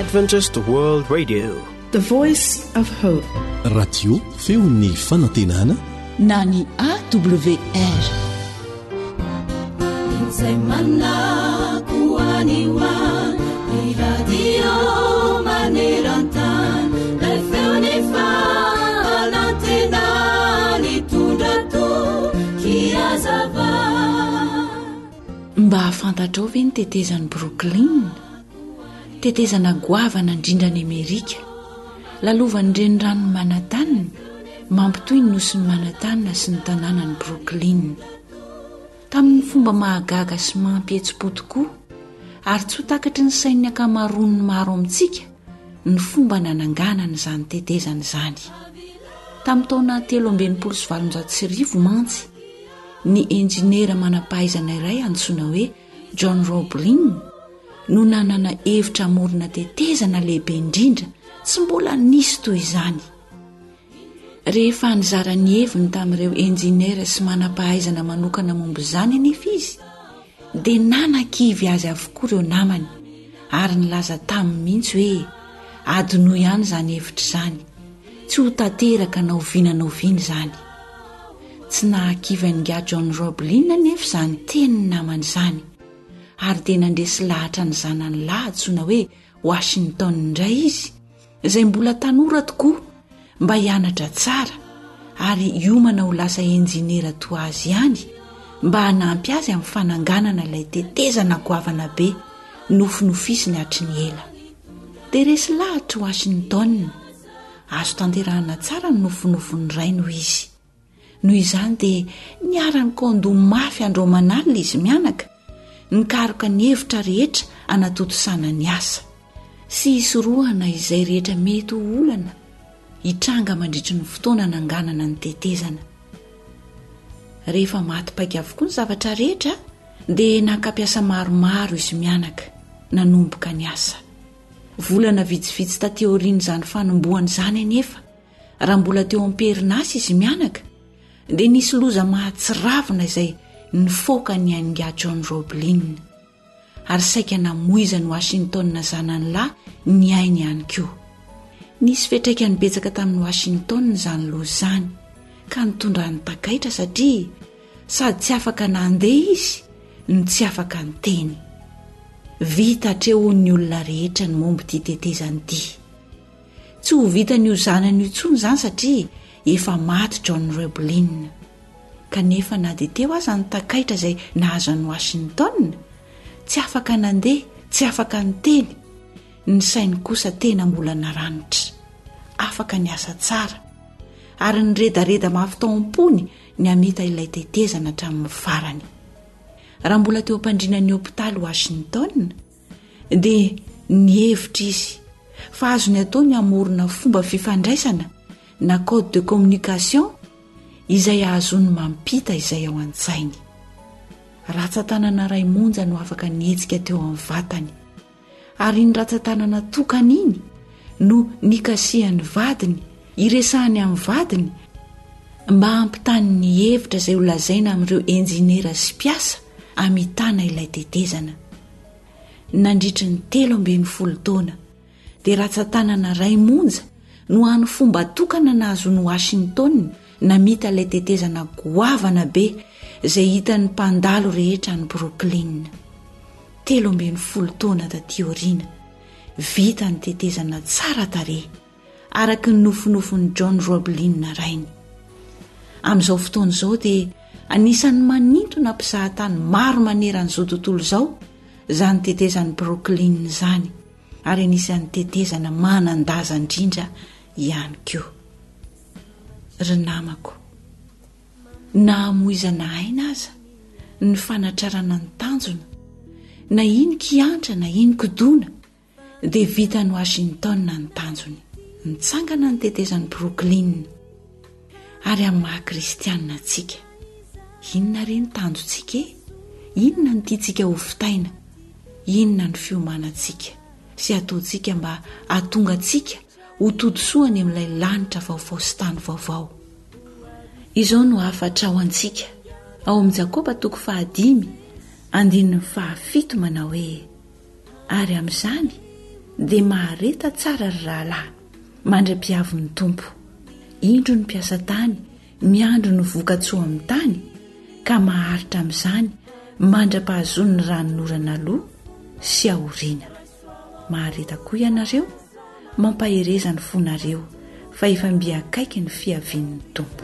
Adventist World Radio. The Voice of Hope. Radio feon'ny fanantenana na ny AWR. Izay manako any ho any, ny radio maneran-tany, ilay feon'ny fanantenana nitondra toky hazava. Mba fantatrao ve ny tetezan'i Brooklyn? Tetezana goavana indrindra any Amerika. Lalovan'ny reniranon'i Manhattan, mampitohy ny nosin'i Manhattan sy ny tanànan'i Brooklyn. Tamin'ny fomba mahagaga sy mampihetsi-po tokoa, ary tsy ho takatry ny sain'ny ankamaroan'ny maro amintsika ny fomba nananganana izany tetezana izany. Tamin'ny taona 1863 mantsy, ny enjinera manam-pahaizana iray antsoina hoe John Roebling no nanana hevitra hamorona tetezana lehibe indrindra tsy mbola nisy toy izany. Rehefa nizara ny heviny tamin'ireo enjinera sy manam-pahaizana manokana momba izany anefa izy, dia nanakivy azy avokoa ireo namany ary nilaza taminy mihitsy hoe adinoy ihany izany hevitra izany, tsy ho tanteraka na oviana na oviana izany. Tsy nahakivy an'ingahy John Roblin anefa izany tenin'ny namany izany, ary dia nandresy lahatra ny zanany lahy antsoina hoe Washington indray izy, izay mbola tanora tokoa, mba hianatra tsara ary hiomana ho lasa enjinera toa azy ihany mba hanampy azy amin'ny fananganana ilay tetezana goavana be nofinofisiny hatry ny ela. Dia resy lahatra Washington. Azo tanterahana tsara ny nofinofin'ny rainy, hoy izy. Noho izany dia niara-nikaon-doha mafy andro aman'alina izy mianaka, nikaroka ny hevitra rehetra hanatontosana ny asa, sy hisorohana izay rehetra mety ho olana hitranga mandritry ny fotoana hananganana ny tetezana. Rehefa maty paika avokoa ny zavatra rehetra dia naka mpiasa maromaro izy mianaka nanomboka ny asa. Volana vitsivitsy taty aorian'izany fanombohana izany anefa, raha mbola teo am-perinasa izy mianaka, dia nisy loza mahatsiravina izay nifoaka ny ain'ingahy John Roblin, ary saika namoizan'i Washington zanany lahy ny ainy ihany koa. Nisy fiantraikany betsaka tamin'i Washington izany loza izany, ka nitondrany takaitra satria sady tsy afaka nandeha izy no tsy afaka niteny. Vita hatreo ny olona rehetra ny momba ity tetezana ity. Tsy ho vitan'io zanany io intsony izany satria efa maty John Roebling. Kanefa na dia teo aza ny takaitra izay nahazo an'i Washington, tsy afaka nandeha, tsy afaka niteny, ny sainy kosa tena mbola naranitra. Afaka niasa tsara. Ary niredareda mafy tao am-pony ny hamita ilay tetezana hatramin'ny farany. Raha mbola teo am-pandriana ny hopitaly Washington, dia nihevitra izy fa azony atao ny hamorona fomba fifandraisana na code de communication izay ahazoany mampita izay ao an-tsainy. Ratsan-tanana iray monja no afaka nihetsika teo amin'ny vatany, ary iny ratsan-tanana tokana iny no nikasihan'ny vadiny hiresahany amin'ny vadiny mba hampitany ny hevitra izay holazaina amin'ireo enjinera sy mpiasa hamitana ilay tetezana. Nandritry ny 13 taona, dia ratsan-tanana iray monja no hany fomba tokana nahazoan'i Washington namita ilay tetezana goavana be izay hitan'ny mpandalo rehetra any Brooklyn. 13 taona taty aoriana, vita ny tetezana tsara tarehy, araka ny nofinofin'i John Roblin rainy. Amin'izao fotoana izao dia anisan'ny manintona mpizahatany maro maneran'izao tontolo izao izany tetezan'i Brooklyn izany, ary anisan'ny tetezana manan-daza indrindra ihany koa. Ry namako, na hamoizana aina aza ny fanatrarana ny tanjona, na iny kiantra na iny kidona, dia vitan'i Washington ny tanjony. Nitsangana ny tetezan'i Brooklyn. Ary amin'ny maha kristianina antsika, inona re ny tanjontsika e? Inona no tiantsika hovitaina? Inona no fiomanantsika sy ataontsika mba hahatonga antsika ho todisoa any amin'ilay lanitra vaovao sy tany vaovao? Izao no hafatra ho antsika ao amin'i Jakoba toko fahadimy andininy fahafito manao hoe, Ary amin'izany, Dia mahareta tsara ry rahalahy, mandra-piavin'ny Tompo. Indro ny mpiasa tany miandry ny voka-tsoa amin'ny tany, ka maharitra amin'izany mandra-pahazoany ny ranonorana aloha sy aoriana. Mahareta koa ianareo, mampahereza ny fonareo, fa efa mby akaiky ny fiavian'ny Tompo.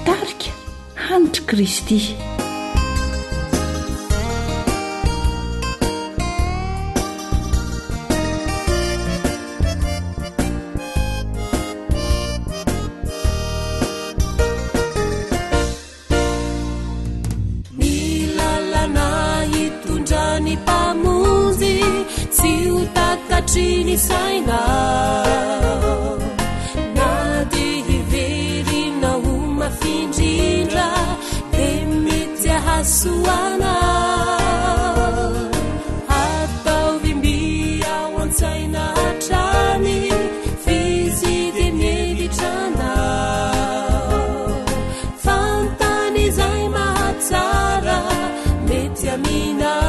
Tarika, Hanitry Kristy. Ny lalana hitondra ny Mpamonjy tsy ho takatry ny saina. Na dia hiverina ho mafy indrindra dia mety hahasoa anao. Ataovy mby ao an-tsaina hatrany f'izy dia mihevitra anao. Fantany izay mahatsara mety aminao.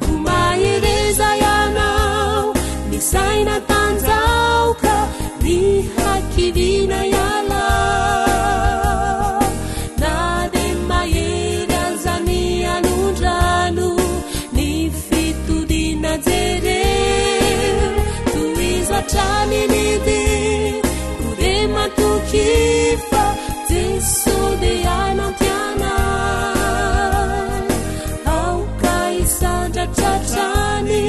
Koa mahereza ianao, misaina tanjaoka ny hakiviana iala. Na dia mahery aza ny alondrano, ny fitodiana jereo. Tohizo hatrany ny dia, koa dia matokia fa Jeso dia hanampy anao. Aoka hisandratra hatrany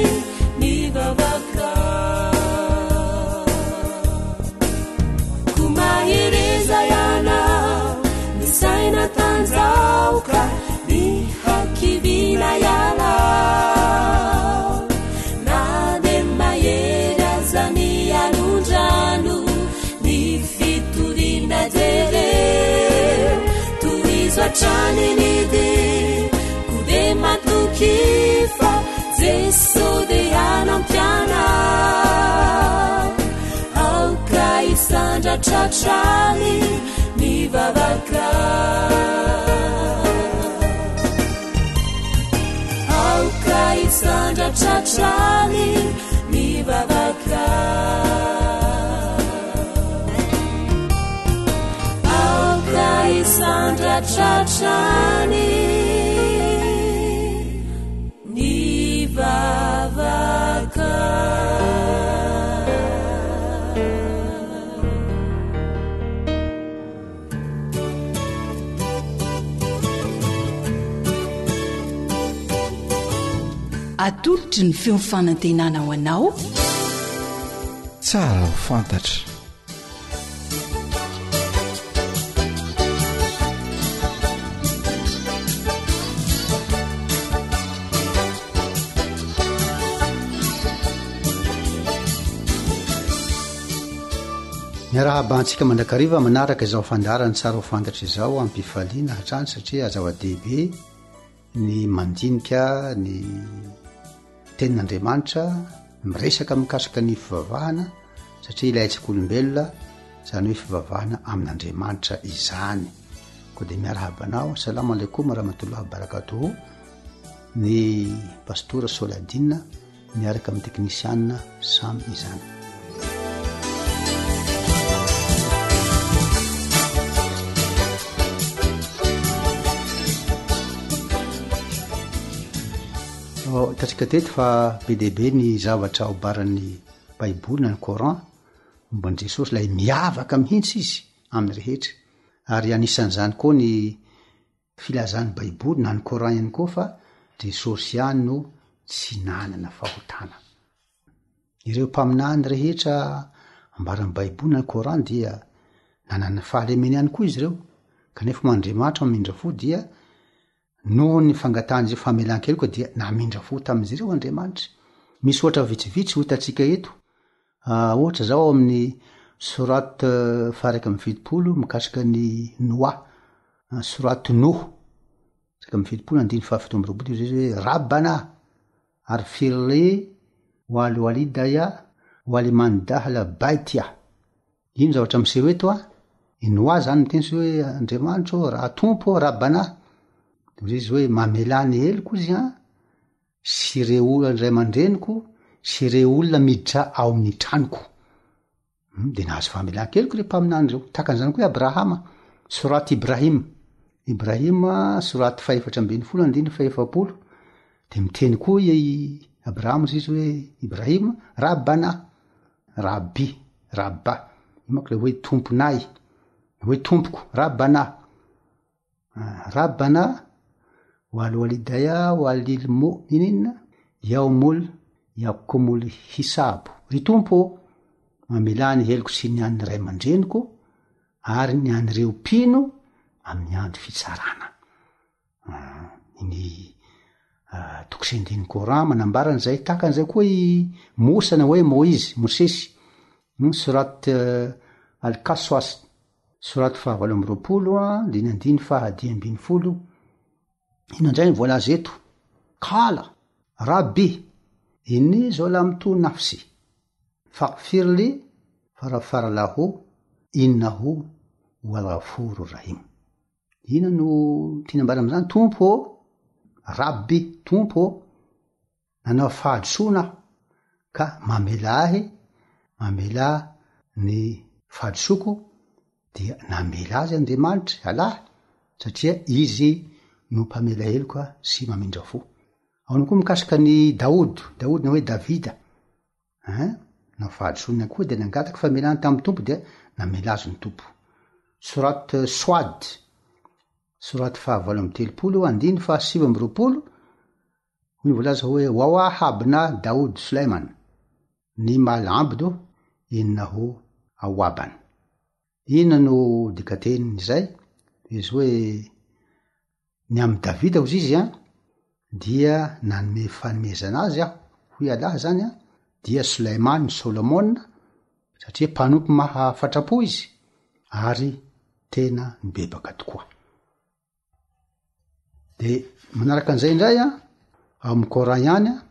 ny vavaka. Koa mahereza ianao, ny saina tanjaoka, ny hakiviana ialao. Na dia mahery aza ny alondrano, ny fitodiana jereo. Tohizo hatrany ny dia, koa dia matokia fa Jeso dia hanampy anao. Aoka hisandratra hatrany ny vavaka. Aoka hisandratra hatrany ny vavaka. Aoka hisandratra hatrany ny vavaka. Atolotry ny feo fanantenana ho anao. Tsara ho fantatra. Miarahaba antsika mandrakariva manaraka izao fandaharana tsara ho fantatra izao am-pifaliana hatrany satria zava-dehibe ny mandinika ny tenin'Andriamanitra miresaka mikasika ny fivavahana satria ilaintsika olombelona izany hoe fivavahana amin'Andriamanitra izany. Koa dia miarahaba anao, Salam alaikum warahmatullahi wabarakatuhu, ny pastora Soladina miaraka amin'ny teknisianina samy izany. Hitantsika teto fa be dia be ny zavatra obaran'ny Baiboly na ny Coran momba an'i Jesosy, ilay miavaka mihitsy izy amin'ny rehetra. Ary anisan'izany koa ny filazan'ny Baiboly na ny Coran ihany koa fa Jesosy ihany no tsy nanana fahotana. Ireo mpaminany rehetra ambaran'ny Baiboly na ny Coran dia nanana fahalemena ihany koa izy ireo, kanefa moa Andriamanitra mamindra fo dia Noho ny fangatahan'izy ireo famelan-keloka dia namindra fo tamin'izy ireo Andriamanitra. Misy ohatra vitsivitsy ho hitantsika eto. Ah, ohatra izao ao amin'ny Sourate faha-71 mikasika ny Noa. Ah, Sourate Noho. 71 andininy faha-27 izy hoe Rabbana arfirli wal walidaya waliman dahla baitya. Ino zavatra miseho eto a? I Noa zany miteny sy hoe Andriamanitra ô, raha Tompo ô, Rabbana. De hoy izy hoe mamelà ny heloko izy an, sy ireo olona ray aman-dreniko, sy ireo olona miditra ao amin'ny tranoko. Hum, de nahazo famelan-keloka ireo mpaminany ireo. Tahaka an'izany koa i Abrahama, Sorat Ibrahim. Ibrahim, Sorat fahefatra ambin'ny folo, andininy fahefapolo. De miteny koa i Abrahama izy hoe Ibrahim, Rabbana. Rabbi, Rabba, io manko ilay hoe tomponay, hoe tompoko, Rabbana, Rabbana, wal walidaya walil mu'minin yaumul yakumul hisabo. Ry Tompo ô, mamelà ny heloko sy ny an'ny ray aman-dreniko ary ny an'ireo mpino amin'ny andro fitsarana. Ny toko sy andininy Coran manambara an'izay, tahaka an'izay koa i Mosa na hoe Moizy, Mosesy, Surat Al-Qasas, Surat fahavalo amby roapolo andininy andininy faha 15, inona indray ny voalaza eto? Qala, Rabbi, inni zalamtu nafsi, faghfir li faghfara lahu innahu huwal ghafurur rahim. Inona no tiana ambara amin'izany? Tompo ô, Rabbi, Tompo ô, nanao fahadisoana aho, ka mamela ahy, mamela ny fahadisoako, dia namela azy Andriamanitra, Allah, satria Izy no mpamela heloka sy mamindra fo. Ahoana koa mikasika an'i Daoud, Daoud na hoe Davida, Hein? Nanao fahadisoana koa dia nangataka famelana tamin'ny Tompo dia namela azy ny Tompo. Sorat Swad, Sorat fahavalo amby telopolo, andiny fahasivy amby roapolo, hoy ny voalaza hoe Wawahabna Daoud Sulaiman, ni'mal abdu innahu awwaban. Inona no dikatenin'izay? Izy hoe Ny amin'i Davida hozy izy an, dia nanome fanomezana azy aho, hoy Allah zany an, dia Sulaiman, Solomona, satria mpanompo mahafatrapo izy, ary tena nibebaka tokoa. De manaraka an'izay indray an, ao amin'ny Coran ihany an,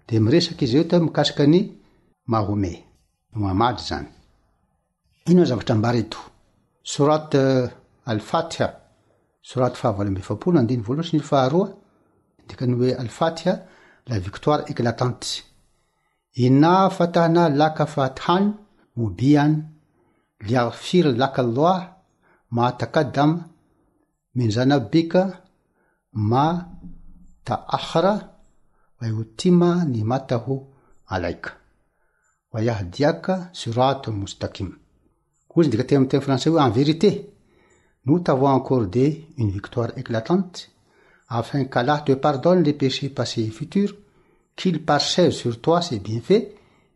de miresaka izy eto mikasika an'i Mahomet, Mohamady zany. Inona ny zavatra ambara eto? Sourate Al-Fatiha, sourate fahavalo amby efapolo, andininy voalohany sy ny faharoa, dikany hoe Al-Fatiha, la victoire éclatante. Inna fatahna laka fathan mubian liyaghfir laka Allah ma taqaddam min zanabika ma ta'akhara wa yutima nimatahu alaika wa yahdiaka siratal mustaqim. Hoy izy dika teny amin'ny teny frantsay hoe en vérité, nous t'avons accordé une victoire éclatante afin qu'Allah te pardonne les péchés passés et futurs, qu'il parchève sur toi ses bienfaits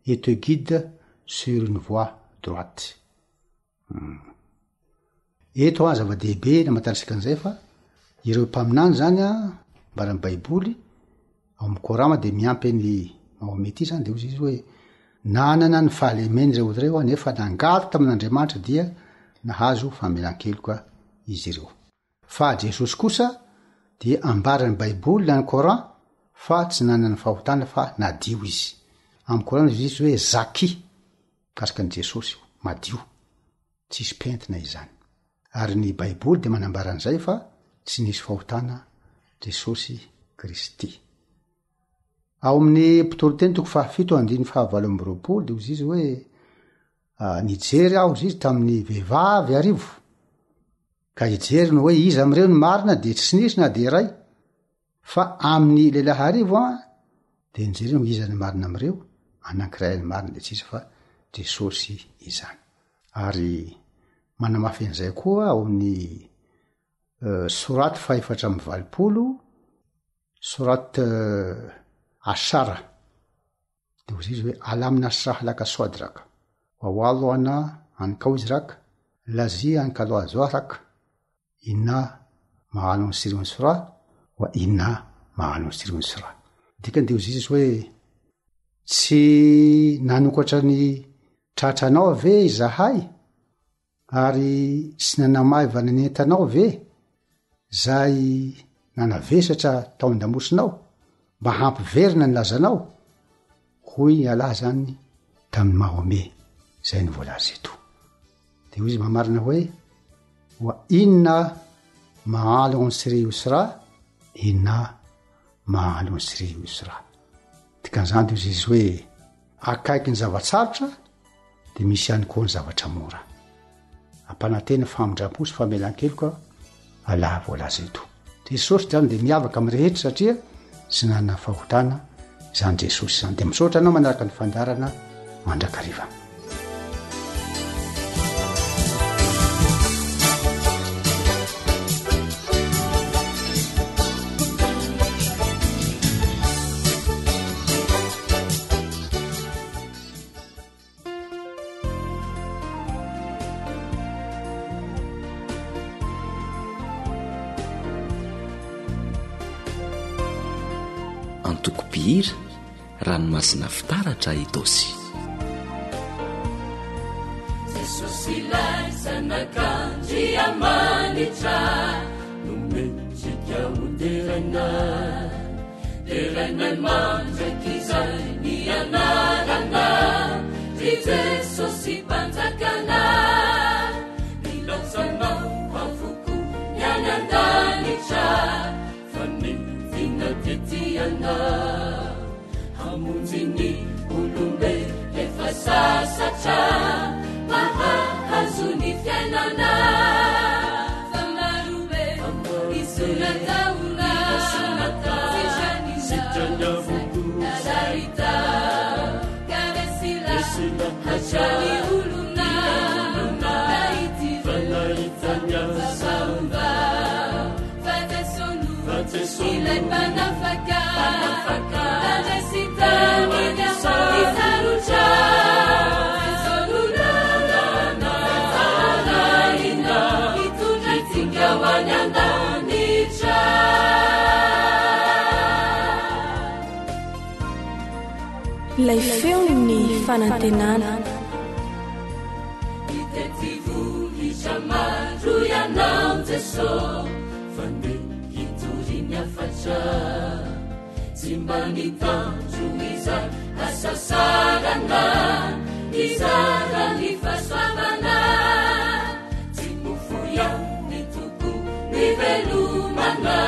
et te guide sur une voie droite. Eto an, zava-dehibe ny amantarantsika an'izay fa ireo mpaminany zany an, ambaran'ny baiboly, ao amin'ny Coran ma de miampy an'i Mahomet ity zany de hozy izy hoe. Nanana ny fahalemeny ireo olona ireo nefa nangalo tamin'Andriamanitra dia nahazo famelan-keloka izy ireo. Fa Jesosy kosa dia ambaran'ny Baiboly na ny Coran fa tsy nanana fahotana fa nadio izy. Amin'ny Coran izy izy hoe Zaki, mikasika an'i Jesosy io, madio, tsisy pentina izany. Ary ny Baiboly dia manambara an'izay fa tsy nisy fahotana Jesosy Kristy. Ao amin'ny Mpitoriteny toko fahafito andininy fahavalo amby roapolo dia hozy izy hoe nijery aho hozy izy tamin'ny vehivavy arivo ka hijery ny hoe iza amin'ireo ny marina dia tsy nisy na dia iray fa amin'ny lehilahy arivo an dia nijery hoe iza ny marina amin'ireo anankiray ny marina dia tsy iza fa Jesosy izany. Ary manamafy an'izay koa ao amin'ny soraty fahefatra amby valopolo Sorat Ashara, dia hoy izy hoe, Alam nashrah laka sadrak, wa wad'ana anka wizrak, lazi anka dhahrak, inna ma'al usri yusra, wa inna ma'al usri yusra. Dikany dia hoy izy hoe, tsy nanokatra ny tratranao ve izahay? Ary tsy nanamaivana ny entanao ve zay nanavesatra tao an-damosinao mba hampiverina ny lazanao? Hoy Allah zany tamin'i Mahomet, zay no voalaza eto. De hoy izy mamarana hoe, wa inna ma'al usri yusra, inna ma'al usri yusra. Dikan'izany de hoy izy hoe, akaiky ny zava-tsarotra dia misy ihany koa ny zavatra mora. Ampanantena famindram-po sy famelan-keloka Allah voalaza eto. Jesosy izany dia miavaka amin'ny rehetra satria tsy nanana fahotana izany Jesosy izany. Dia misaotra anao manaraka ny fandaharana mandrakariva. Antoko mpihira, Ranomasina fitaratra Itaosy. Jesosy ilay Zanak'Andriamanitra nomentsika ho deraina. Derainay mandrakizay ny anarana, ry Jesosy Mpanjakanay. Nilaozanao avokoa ny any an-danitra, fa nidina tety anao. Hamonjy ny olombelo efa sasatra, mba hahazo ny fiainana. Fa marobe ny soa nataona, sitrany avokoa izay ka resy lahatra ny olona, nahita ireo zava-baovao. Fa Jeso no ilay Mpanafaka, nandresy tamin'ny ady sarotra. Jeso no lalana arahina, hitondra antsika ho any an-danitra. Ilay feon'ny fanantenana. Hitety vohitra maro ianao Jeso. Fandeha hitory ny hafatra Tsy mba nitandro izay hasasarana Nizara ny fahasoavana Tsy mofo ihany ny toko nivelomana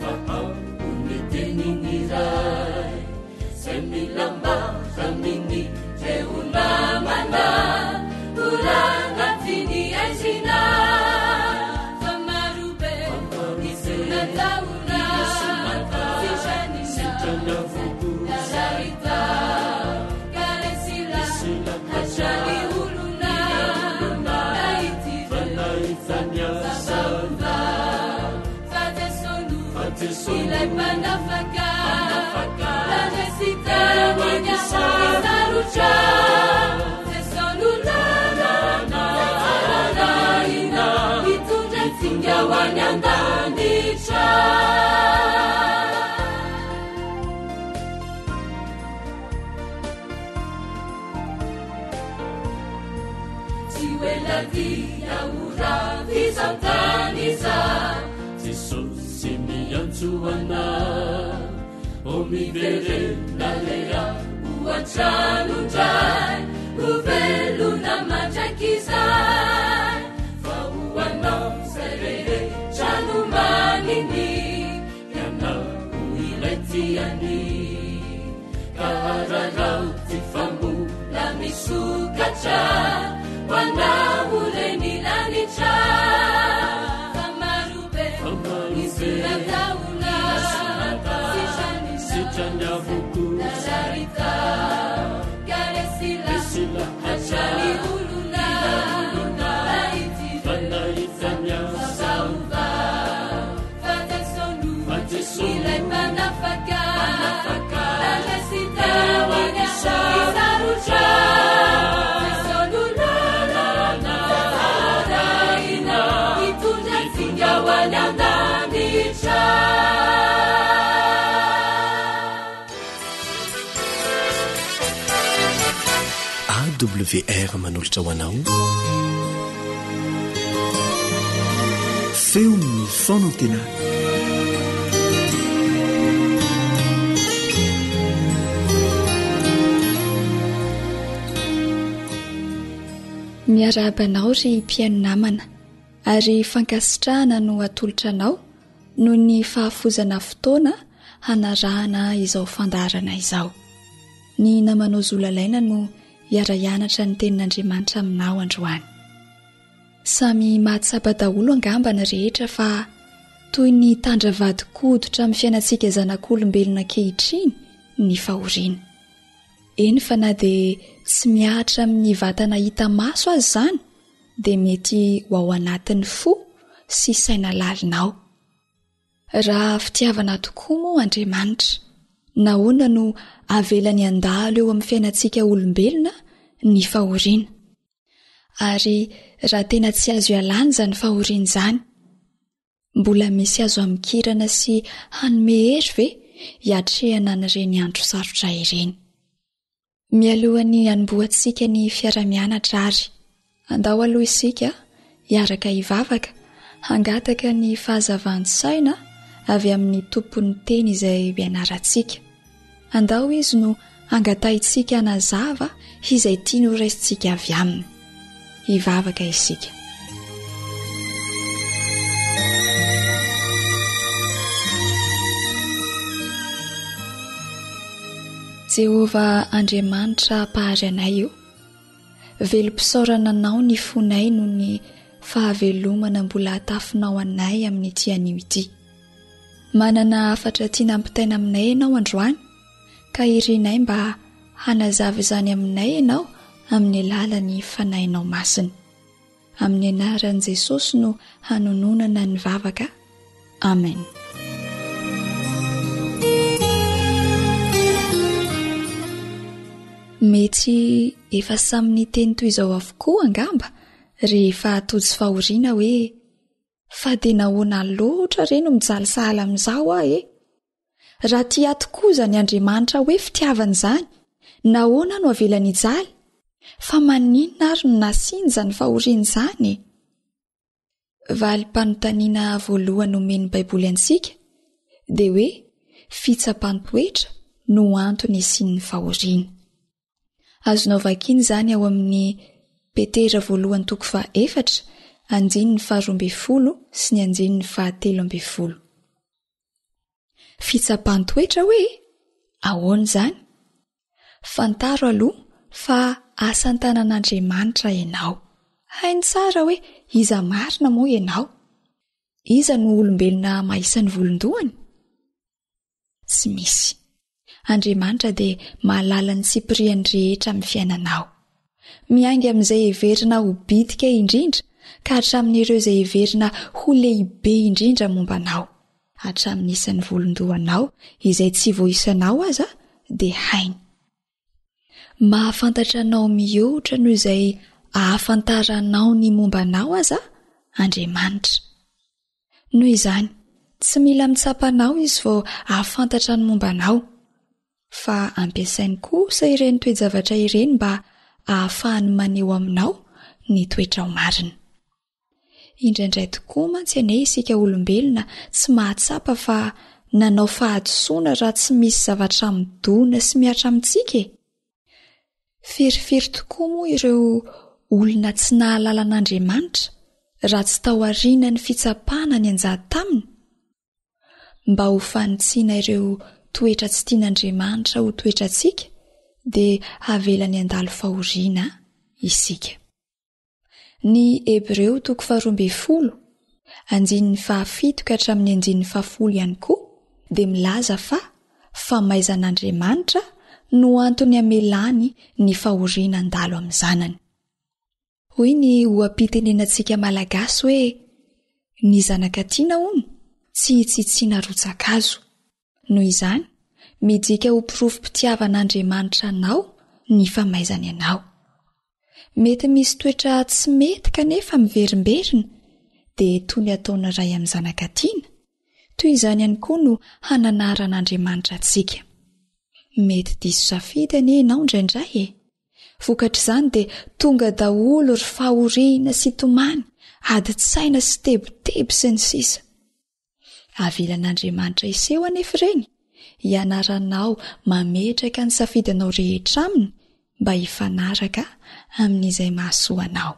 Fa ambony tenin'ny Ray Zay mila ambara amin'ny reo namana Mbola anatin'ny aizina Fa marobe ny soa nataona Sitrany avokoa Nahita ka resy lahatra ny olona Nahita ireo zava-baovao Fa Jeso no ilay Mpanafaka Nandresy tamin'ny ady sarotra Jeso no lalana arahina Hitondra antsika ho any an-danitra fiandohana O miverena re aho ho an-trano indray Ho velona mandrakizay Fa ho anao izay rehetra nomaniny Ianao ho ilay tiany Ka araraoty fa mbola misokatra Ho anao re ny lanitra Fa marobe ny sorataona Sitrany avokoa Nararita Karesila hatrany olona Fa nahita ny asa Fa Jesoa no ilay mpanafaka Nandresy teo ny sarotra Jesoa no lalana arahina Hitondra antsika ho any an-danitra AWR manolotra ho anao Feon'ny fanantenana. Miarahaba anao ry mpihaino namana ary fankasitrahana no atolotra anao noho ny fahafoizana fotoana hanarahana izao fandaharana izao. Ny namanao Zo Lalaina no hiara-hianatra ny tenin'Andriamanitra aminao androany. Samy mahatsapa daholo angamba ny rehetra fa toy ny tandra vadin-koditra amin'ny fiainantsika zanak'olombelona ankehitriny ny fahoriana. Eny fa na dia tsy mihatra amin'ny vatana hita maso aza izany dia mety ho ao anatin'ny fo sy saina lalina ao. Raha fitiavana tokoa moa Andriamanitra, nahoana no avelany handalo eo amin'ny fiainantsika olombelona ny fahoriana? Ary raha tena tsy azo ialana izany fahoriana izany, mbola misy azo amikirana sy hanome hery ve hiatrehana an'ireny andro sarotra ireny? Mialohan'ny hanombohantsika ny fiara-mianatra ary, andao aloha isika hiaraka hivavaka hangataka ny fahazavan-tsaina avy amin'ny Tompon'ny Teny izay ianarantsika. Andao Izy no hangatahintsika hanazava izay tiany horaisintsika avy Aminy. Hivavaka isika. Jehovah Andriamanitra Mpahary anay o, velom-pisaorana Anao ny fonay noho ny fahavelomana mbola atafinao anay amin'ity anio ity. Manana hafatra tiana ampitaina aminay Ianao androany ka irinay mba hanazava izany aminay Ianao amin'ny alalan'ny Fanahinao Masina. Amin'ny anaran'i Jesosy no hanononana ny vavaka. Amen. Mety efa samy niteny toy izao avokoa angamba rehefa tojo fahoriana hoe fa dia nahoana loatra re no mijaly sahala amin'izao aho e? Raha tia ahy tokoa izany Andriamanitra hoe fitiavana izany, nahoana aho no avelany hijaly? Fa maninona ary no nasiany izany fahoriana izany e? Valim-panontaniana voalohany omen'ny Baiboly antsika dia hoe fitsapan-toetra no antony isian'ny fahoriana. Azonao vakiana izany ao amin'ny Petera voalohany toko fahaefatra, andininy faharoa ambin'ny folo sy ny andininy fahatelo ambin'ny folo. Fitsapan-toetra hoe? Ahoana izany? Fantaro aloha fa asan-tanan'Andriamanitra ianao. Hainy tsara hoe iza marina moa ianao. Iza no olombelona mahisa ny volon-dohany? Tsy misy. Andriamanitra dia mahalala ny tsipiriany rehetra amin'ny fiainanao. Miainga amin'izay heverina ho bitika indrindra ka hatramin'ireo izay heverina ho lehibe indrindra momba anao. Hatramin'ny isan'ny volon-dohanao izay tsy voaisanao aza dia hainy. Mahafantatra anao mihoatra noho izay ahafantaranao ny momba anao aza Andriamanitra. Noho izany, tsy mila mitsapa anao izy vao hahafantatra ny momba anao, fa ampiasainy kosa ireny toe-javatra ireny mba hahafahany maneho aminao ny toetrao marina. Indraindray tokoa mantsy anie isika olombelona tsy mahatsapa fa nanao fahadisoana raha tsy misy zavatra midona sy mihatra amintsika e! Firifiry tokoa moa ireo olona tsy nahalala an'Andriamanitra raha tsy tao aorianan'ny fitsapana nianjady taminy? Mba ho fanitsiana ireo toetra tsy tian'Andriamanitra ho toetrantsika dia havelany handalo fahoriana isika. Ny Hebreo toko faharoambinifolo, andininy fahafito ka hatramin'ny andininy fahafolo ihany koa dia milaza fa famaizan'Andriamanitra no antony hamelany ny fahoriana handalo amin'ny zanany. Hoy ny oha-pitenenantsika malagasy hoe ny zanaka tiana hono tsy hitsitsiana rotsa-kazo. Noho izany, midika ho porofom-pitiavan'Andriamanitra anao ny famaizany anao. Mety misy toetra tsy mety kanefa miverimberina, dia toy ny ataon'ny ray amin'ny zanaka tiana, toy izany ihany koa no hananaran'Andriamanitra antsika. Mety diso safidy anie ianao indraindray e! Vokatr'izany dia tonga daholo ry fahoriana sy tomany, adin-tsaina sy tebiteby sy ny sisa. Avelan'Andriamanitra hiseho anefa ireny, hianaranao mametraka ny safidinao rehetra aminy mba hifanaraka amin'izay mahasoa anao.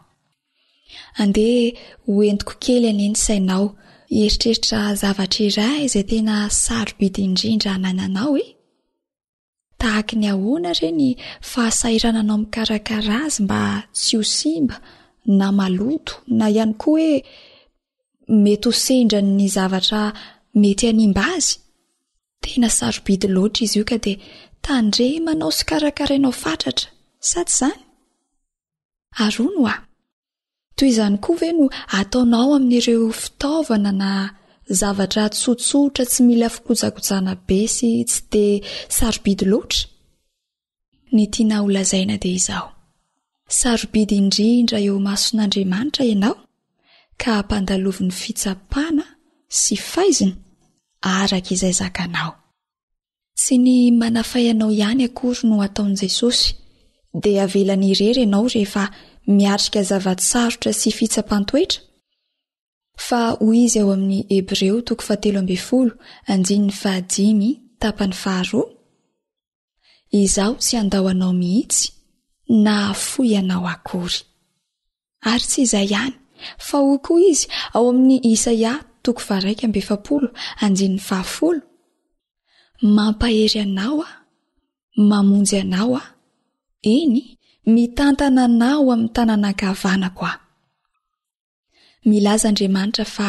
Andeha ho entiko kely anie ny sainao hieritreritra zavatra iray izay tena sarobidy indrindra anananao e! Tahaky ny ahoana re ny fahasahirananao mikarakara azy mba tsy ho simba na maloto na ihany koa hoe mety ho sendra ny zavatra mety hanimba azy? Tena sarobidy loatra izy io ka dia tandremanao sy karakarainao fatratra, sa tsy izany? Ary hono hoa, toy izany koa ve no ataonao amin'ireo fitaovana na zavatra tsotsotra tsy mila fikojakojana be sy tsy dia sarobidy loatra? Ny tiana holazaina dia izao, sarobidy indrindra eo imason'Andriamanitra ianao ka ampandalovin'ny fitsapana sy faizina araka izay zakanao. Tsy ny manafay anao ihany akory no ataon'i Jesosy, dia avelany irery ianao rehefa miatrika zava-tsarotra sy fitsapan-toetra, fa hoy izy ao amin'ny Hebreo toko fahatelo ambin'ny folo andininy fahadimy tapany faharoa, Izaho tsy handao anao mihitsy na hahafoy anao akory. Ary tsy izay ihany, fa hoy koa izy ao amin'ny Isaia toko faha-41 andininy fahafolo, Mampahery anao aho, mamonjy anao aho, eny, mitantana anao amin'ny tanana ankavanako aho. Milaza Andriamanitra fa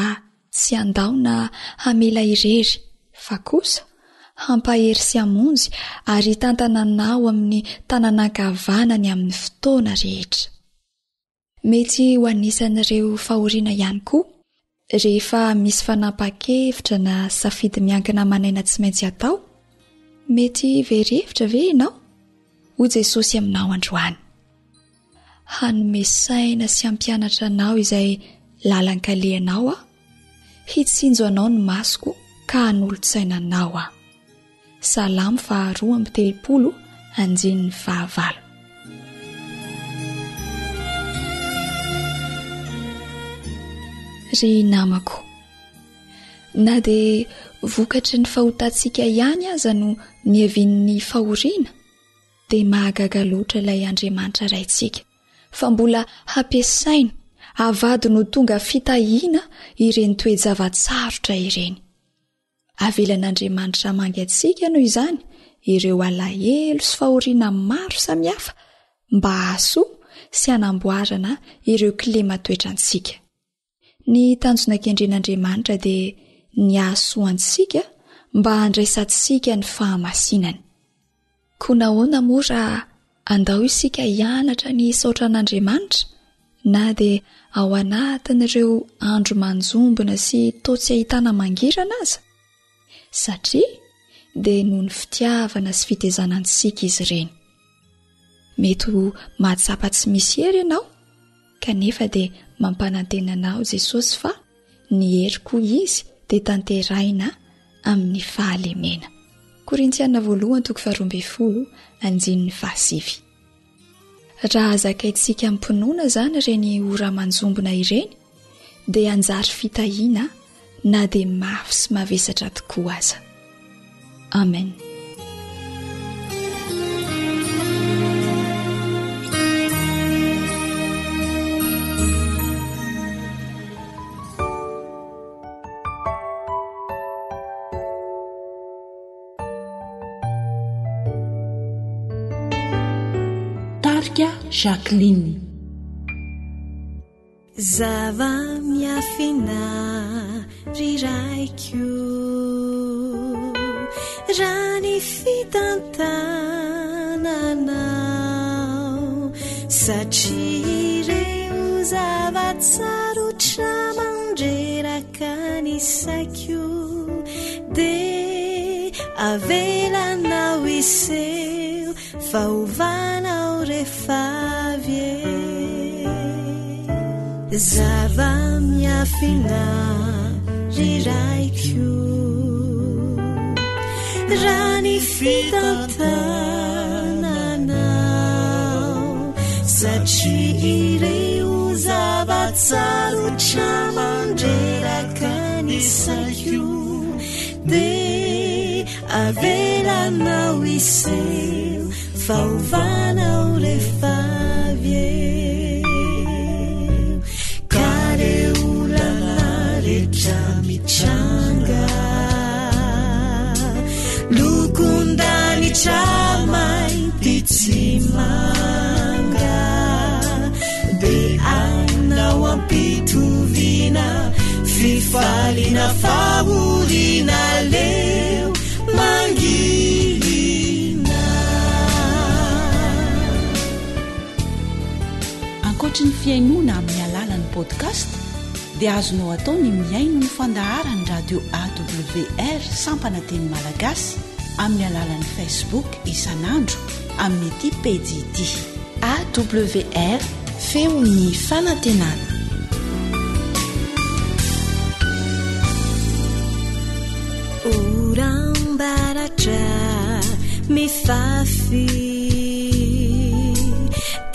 tsy handao na hamela irery, fa kosa hampahery sy hamonjy ary hitantana anao amin'ny tanana ankavanany amin'ny fotoana rehetra. Mety ho anisan'ireo fahoriana ihany koa rehefa misy fanapahan-kevitra na safidy miankina aman'aina tsy maintsy atao. Mety very hevitra ve ianao? Hoy Jesosy aminao androany. Hanome saina sy hampianatra anao izay lalan-kalehanao aho, hitsinjo anao ny masoko ka hanolo-tsaina anao aho. Salamo faharoa amby telopolo andininy fahavalo. Ry namako, na dia vokatry ny fahotantsika ihany aza no niavian'ny fahoriana, dia mahagaga loatra ilay Andriamanitra Raintsika fa mbola hampiasainy havadiny ho tonga fitahiana ireny toe-java-tsarotra ireny. Avelan'Andriamanitra hamangy antsika noho izany ireo alahelo sy fahoriana maro samihafa mba hahasoa sy hanamboarana ireo kilema toetrantsika. Ny tanjona kendren'Andriamanitra dia ny hahasoa antsika mba handraisantsika ny fahamasinany. Koa nahoana moa raha andao isika hianatra ny hisaotra an'Andriamanitra na dia ao anatin'ireo andro manjombona sy toa tsy ahitana mangirana aza? Satria dia noho ny fitiavana sy fitezana antsika izy ireny. Mety ho mahatsapa tsy misy hery ianao, kanefa dia mampanantena anao Jesosy fa ny heriko Izy dia tanterahina amin'ny fahalemena. Korintiana voalohany toko faharoa ambin'ny folo andininy fahasivy. Raha zakaintsika amim-pinoana izany ireny ora manjombona ireny dia hanjary fitahiana na dia mafy sy mavesatra tokoa aza. Amen. Tarika Jacqueline. Zava-miafina ry raiko raha ny fitantananao satria ireo zava-tsarotra mandreraka ny saiko dia avelanao hiseho Fa ovanao rehefa avy eo. Zava-miafina ry raiko raha ny fitantananao satria ireo zava-tsarotra mandreraka ny saiko dia Avelanao hiseho fa ovanao rehefa avy eo Ka re olana rehetra mitranga Lokon-danitra mainty tsy manga Dia ainao ampitoviana Fifaliana fahoriana leo mangina. Ankoatry ny fihainoana amin'ny alalan'ny podcast dia azonao atao ny mihaino ny fandaharan'ny radio AWR sampana teny malagasy amin'ny alalan'ny Facebook isan'andro amin'ity pejy ity. AWR, Feon'ny fanantenana. Oram-baratra mifafy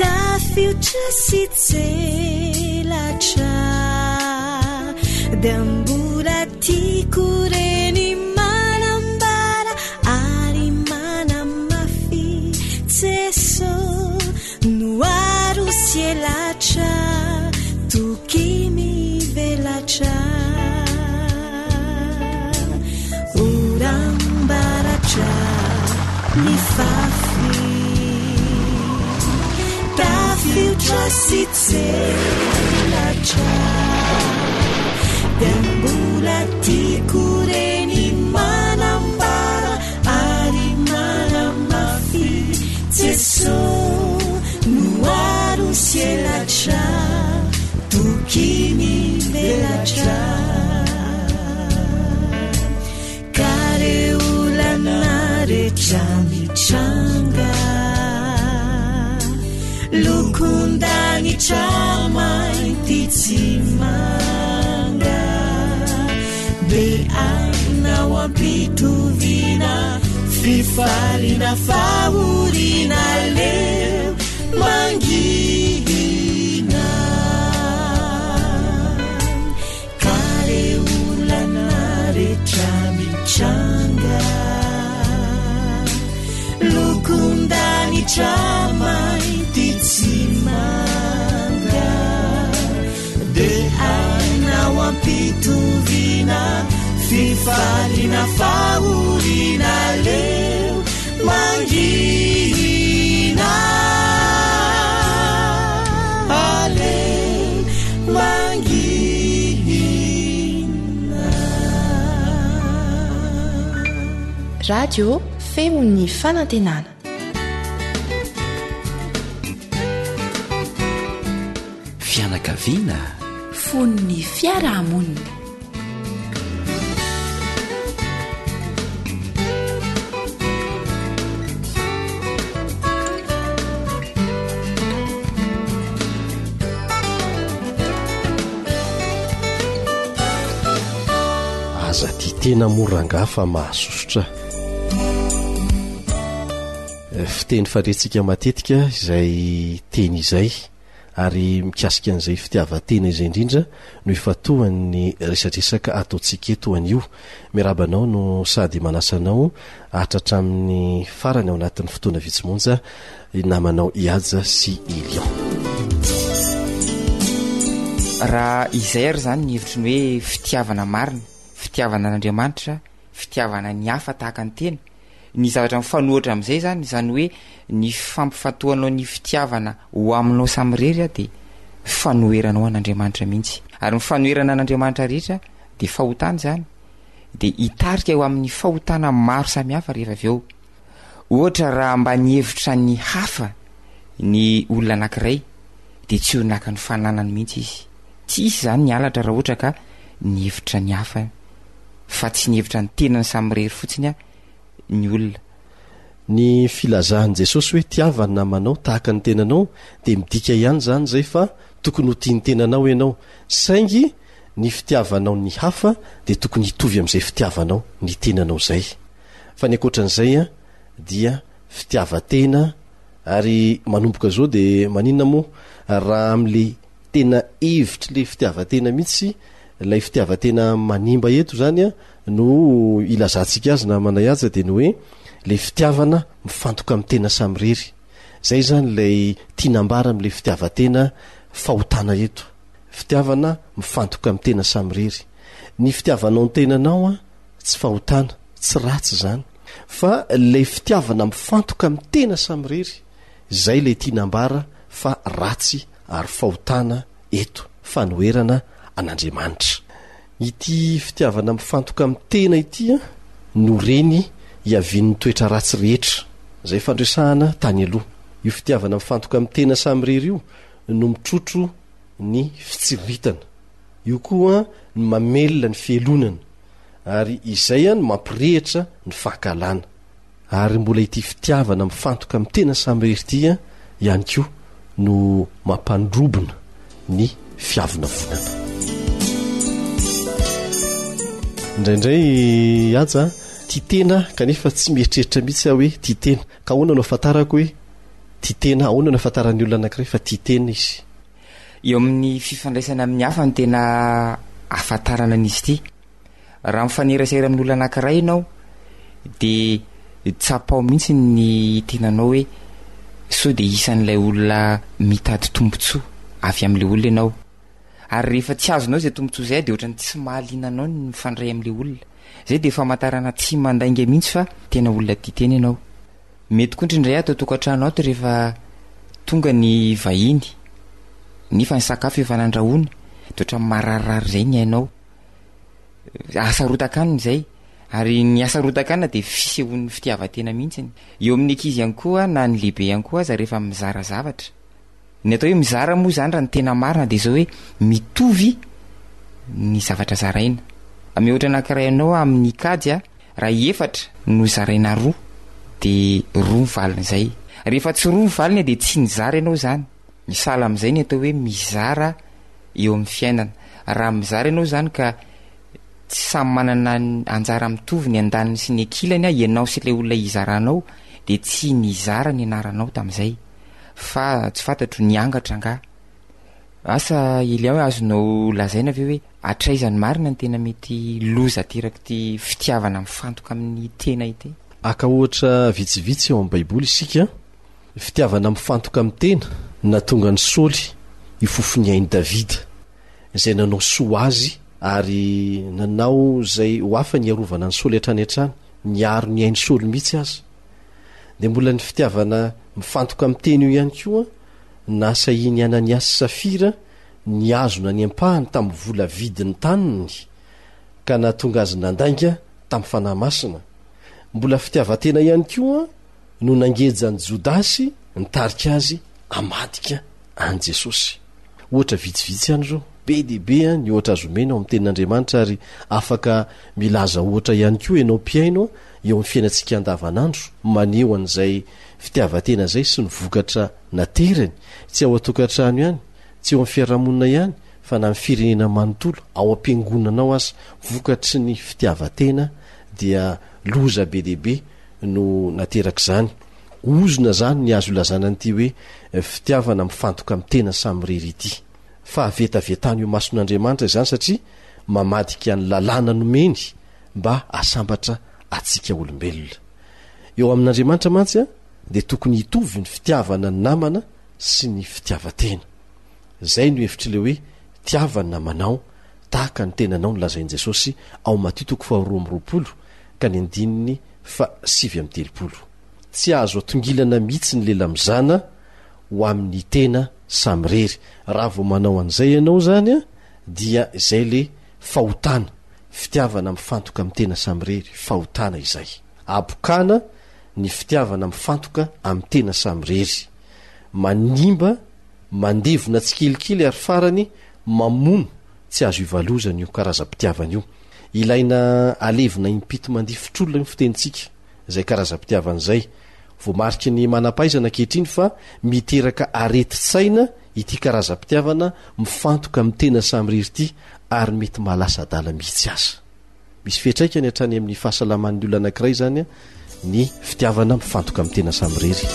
Tafiotra sy tselatra Dia mbola tiako reny manambara Ary manamafy Jeso no aro sy elatra Toky mivelatra Oram-baratra mifafy Tafiotra sy tselatra Dia mbola tiako reny manambara Ary manamafy Jeso no aro sy elatra Toky mivelatra Ka re olana rehetra mitranga Lokon-danitra mainty tsy manga Be aina ho ampitoviana Fifaliana fahoriana leo mangina Ka re olana rehetra mitranga Lokon-danitra mainty tsy manga Dia aina ho ampitoviana Fifaliana fahoriana leo mangina Aleo mangina Radio Feon'ny Fanantenana. Fianakaviana. Fon'ny fiarahamonina. Aza tia tena moa rangahy fa mahasosotra. Fiteny farentsika matetika izay teny izay. Ary mikasika an'izay fitiavan-tena izay indrindra no ifantohan'ny resadresaka ataontsika eto anio. Miarahaba anao no sady manasa anao haharitra hatramin'ny farany ao anatin'ny fotoana vitsy monja ny namanao Ihaja sy i Lion. Raha izay ary izany ny hevitry ny hoe fitiavana marina, fitiavana an'Andriamanitra, fitiavana ny hafa tahaka ny tena, Ny zavatra mifanohitra amin'izay izany, izany hoe ny fampifantohanao ny fitiavana ho aminao samirery dia fanoheranao an'Andriamanitra mihitsy. Ary ny fanoherana an'Andriamanitra rehetra dia fahotana izany, dia hitarika ho amin'ny fahotana maro samihafa rehefa avy eo. Ohatra raha mba nihevitra ny hafa ny olona anankiray dia tsy ho naka ny fananany mihitsy izy. Tsy hisy izany ny halatra raha ohatra ka nihevitra ny hafa fa tsy nihevitra ny tenany samirery fotsiny ny olona. Ny filazan'i Jesosy hoe tiava ny namanao tahaka ny tenanao dia midika ihany izany izay fa tokony ho tia ny tenanao ianao, saingy ny fitiavanao ny hafa dia tokony hitovy amin'izay fitiavanao ny tenanao izay. Fa ny ankoatran'izay dia fitiavan-tena ary manomboka izao dia maninona moa raha amin'ilay tena hevitr'ilay fitiavan-tena mihitsy, ilay fitiavan-tena manimba eto izany an, no ilazantsika azy namana Haja dia ny hoe ilay fitiavana mifantoka amin'ny tena samirery. Izay izany ilay tiana ambara amin'ilay fitiavan-tena fahotana eto. Fitiavana mifantoka amin'ny tena samirery. Ny fitiavanao ny tenanao an, tsy fahotana, tsy ratsy izany. Fa ilay fitiavana mifantoka amin'ny tena samirery, izay ilay tiana ambara fa ratsy ary fahotana eto, fanoherana an'Andriamanitra. Ity fitiavana mifantoka amin'ny tena ity no reny iavian'ny toetra ratsy rehetra, izay fandresahana tany aloha. Io fitiavana mifantoka amin'ny tena samirery io no mitrotro ny fitsiriritana. Io koa no mamelona ny fialonana, ary izay no mampirehitra ny fankahalana. Ary mbola ity fitiavana mifantoka amin'ny tena samirery ity ihany koa no mampandrobona ny fiavonavonana. Indraindray Haja, tia tena kanefa tsy mieritreritra mihitsy aho hoe tia tena. Ka ahoana no ahafantarako hoe tia tena? Ahoana no ahafantaran'ny olona anankiray fa tia tena izy? Eo amin'ny fifandraisana amin'ny hafa no tena ahafantarana an'izy ity. Raha mifanerasera amin'olona anankiray ianao dia tsapao mihitsy ny tenanao hoe sao dia isan'ilay olona mitady tombontsoa avy amin'ilay olona ianao. Ary rehefa tsy azonao izay tombontsoa izay dia ohatran'ny tsy mahaliana anao ny mifandray amin'ilay olona. Izay dia famantarana tsy mandainga mihitsy fa tena olona tia tena ianao. Mety koa indraindray ato an-tokantrano ato rehefa tonga ny vahiny nefa ny sakafo efa nandrahoina dia ohatran'ny mararirary izay ny ainao. Hasarotan-kanina izay. Ary ny hasarotan-kanina dia fisehoan'ny fitiavan-tena mihitsy. Eo amin'ny ankizy ihany koa na ny lehibe ihany koa aza rehefa mizara zavatra. Ny atao hoe mizara moa izany raha ny tena marina dia izao hoe mitovy ny zavatra zaraina. Ame ohatra anankiray anao aho amin'ny kajy a, raha efatra no zaraina roa dia roa ny valin'izay. Rehefa tsy roa ny valiny dia tsy nizara ianao izany. Sahala amin'izay ny atao hoe mizara eo amin'ny fiainana. Raha mizara ianao izany ka tsy samy manana ny anjara mitovy ny andaniny sy ny ankilany, ianao sy ilay olona izaranao, dia tsy nizara ny anaranao tamin'izay. Fa tsy fantatro, niangatra angaha? Asa Elian hoe azonao lazaina ve hoe hatraiza ny marina ny tena mety loza aterak'ity fitiavana mifantoka amin'ny tena ity? Haka ohatra vitsivitsy ao amin'ny Baiboly isika. Fitiavana mifantoka amin'ny tena no nahatonga an'i Saoly hifofo ny ain'i Davida, izay nanao soa azy ary nanao izay ho afany hiarovana an'i Saoly hatrany hatrany, niaro ny ain'i Saoly mihitsy aza. Dia mbola ny fitiavana mifantoka amin'ny tena io ihany koa no nahasahian'i Ananiasy sy Safira nihazona ny ampahany tamin'ny vola vidin'ny taniny, ka nahatonga azy nandainga tamin'ny Fanahy Masina. Mbola fitiavan-tena ihany koa no nangeja an'i Jodasy nitarika azy hamadika an'i Jesosy. Ohatra vitsivitsy ihany ireo. Be dia be ny ohatra azo omena ao amin'ny Tenin'Andriamanitra ary afaka milaza ohatra ihany koa ianao mpihaino eo amin'ny fiainantsika andavanandro maneho an'izay fitiavan-tena izay sy ny vokatra naterany, tsy ao an-tokantrano ihany, tsy eo amin'ny fiarahamonina ihany fa na amin'ny firenena manontolo, ao am-piangonana ao aza. Vokatry ny fitiavan-tena dia loza be dia be no naterak'izany. Ozona izany ny azo ilazana an'ity hoe fitiavana mifantoka amin'ny tena samirery ity. Fahavetavetana eo imason'Andriamanitra izany satria mamadika ny lalàna nomeny mba hahasambatra antsika olombelona. Eo amin'Andriamanitra mantsy dia tokony hitovy ny fitiavana ny namana sy ny fitiavan-tena. Izay no hevitr'ilay hoe tiava ny namanao tahaka ny tenanao nolazain'i Jesosy ao Matio toko faharoa amby roapolo ka ny andininy faha-39. Tsy azo atongilana mihitsy ny lela mizana ho amin'ny tena samirery. Raha vao manao an'izay ianao izany dia izay le fahotana, fitiavana mifantoka amin'ny tena samirery, fahotana izay. Habokana ny fitiavana mifantoka amin'ny tena samirery. Manimba, mandevona tsikelikely ary farany mamono tsy azo ivalozana io karazam-pitiavana io. Ilaina alevina impito mandifotr'olona io ny fitenintsika, izay karazam-pitiavana izay. Voamariky ny manam-pahaizana ankehitriny fa miteraka aretin-tsaina ity karazam-pitiavana mifantoka amin'ny tena samirery ity ary mety mahalasa adala mihitsy aza. Misy fiantraikany hatrany amin'ny fahasalaman'ny olona anankiray izany ny fitiavana mifantoka amin'ny tena samirery.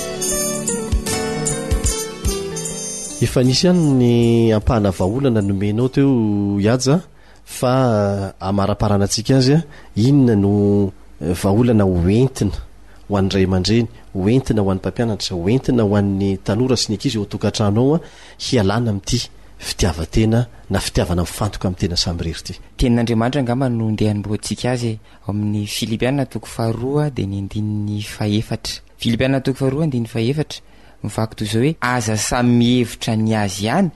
Efa nisy ihany ny ampahana vahaolana nomenao teo Ihaja fa amaraparanantsika azy, inona no vahaolana ho entina ho an'ny ray aman-dreny, ho entina ho an'ny mpampianatra, ho entina ho an'ny tanora sy ny ankizy ao an-tokantrano ao hialana amin'ity fitiavan-tena na fitiavana mifantoka amin'ny tena samirery ity. Tenin'Andriamanitra angamba no ndeha hanombohantsika azy e. Ao amin'ny Filipiana toko faharoa dia ny andininy fahefatra. Filipiana toko faharoa andininy fahefatra, mivaky toy izao hoe, Aza samy mihevitra ny azy ihany